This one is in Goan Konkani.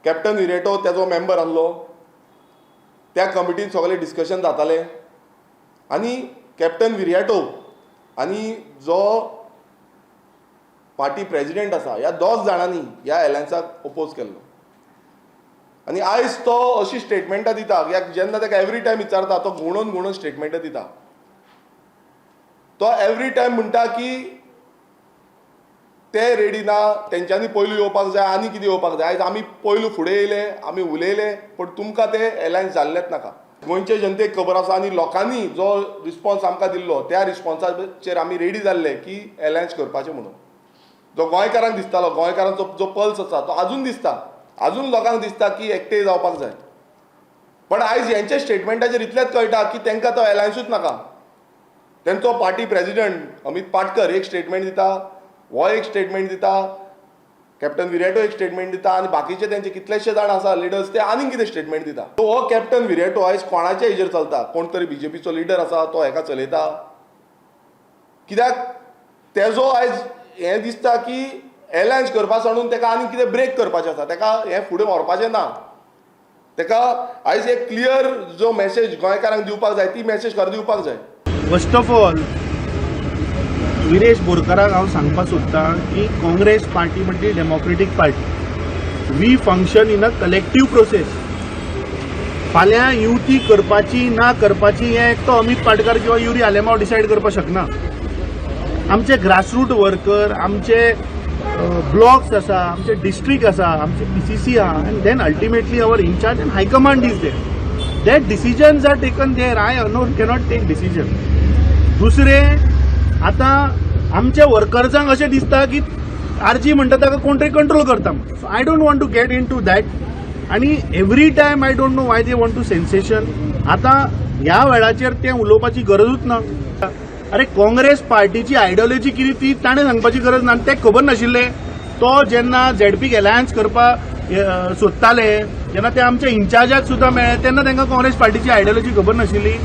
कॅप्टन विरेटो तेजो मेंबर आहलो. त्या कमिटीन सगळें डिस्कशन जातालें आनी कॅप्टन विरियाटो आनी जो पार्टी प्रेजिडेंट आसा, ह्या दोग जाणांनी ह्या एलायन्साक ओपोज केल्लो. आनी आयज तो अशी स्टेटमेंटां दिता, कित्याक जेन्ना ताका एवरी टायम विचारता, तो घुंवडोवन घुंवडोवन स्टेटमेंटां दिता. तो एवरी टायम म्हणटा की ते रेडी ना, तेंच्यांनी पयलू येवपाक जाय आनी कितें येवपाक जाय. आयज आमी पयलू फुडें येयले, आमी उलयले, पूण तुमकां ते एलायन्स जाल्लेच नाका. गोंयचे जनतेक खबर आसा आनी लोकांनी जो रिस्पॉन्स आमकां दिल्लो, त्या रिस्पॉन्साचेर आमी रेडी जाल्ले की एलायन्स करपाचें म्हणून. जो गोंयकारांक दिसतालो, गोंयकारांचो जो पल्स आसा, तो अजून दिसता, अजून लोकांक दिसता की एकटे जावपाक जाय. पण आयज हेंच्या स्टेटमेंटाचेर इतलेंच कळटा की तांकां तो एलायन्सूच नाका. तेंचो पार्टी प्रेजिडंट अमित पाटकर एक स्टेटमेंट दिता, हो एक स्टेटमेंट दिता, कॅप्टन विरेटो एक स्टेटमेंट दिता आनी बाकीचे तेंचे कितलेशे जाण आसा लिडर्स, ते आनीक कितें स्टेटमेंट दिता. सो हो कॅप्टन विरेटो आयज कोणाच्या हेजेर चलता? कोण तरी बीजेपीचो लिडर आसा, तो हेका चलयता. कित्याक तेजो आयज हें दिसता की एलायन्स करपा सांडून तेका आनीक कितें ब्रेक करपाचें आसा. तेका हें फुडें व्हरपाचें ना. तेका आयज एक क्लियर जो मॅसेज गोंयकारांक दिवपाक जाय, ती मॅसेज खरें दिवपाक जाय. फर्स्ट ऑफ ऑल, विरेश बोरकाराक हांव सांगपाक सोदतां की काँग्रेस पार्टी म्हणजे democratic party. We function in a collective process. फाल्यां युती करपाची ना करपाची हें एकटो अमित पाटकार किंवा युरी आलेमाव डिसायड करपाक शकना. आमचे ग्रासरूट वर्कर, आमचे ब्लॉक्स आसा, आमचे डिस्ट्रिक्ट आसा, आमचे पीसीसी आहा and then ultimately our incharge and high command is there. That decisions are taken there. I alone cannot take decision. दुसरें, आतां आमच्या वर्कर्सांक अशें दिसता की आरजी म्हणटा ताका कोण तरी कंट्रोल करता. So I don't want to get into that. आनी every time, I don't know why they want to sensation. आतां ह्या वेळाचेर तें उलोवपाची गरजूच ना. अरे, काँग्रेस पार्टीची आयडियोलॉजी कितें ती ताणें सांगपाची गरज ना आनी तें खबर नाशिल्लें. तो जेन्ना झेडपीक एलायन्स करपाक सोदताले, जेन्ना ते आमच्या इन्चार्जाक सुद्दां मेळ्ळे, तेन्ना तांकां काँग्रेस पार्टीची आयडियोलॉजी खबर नाशिल्ली.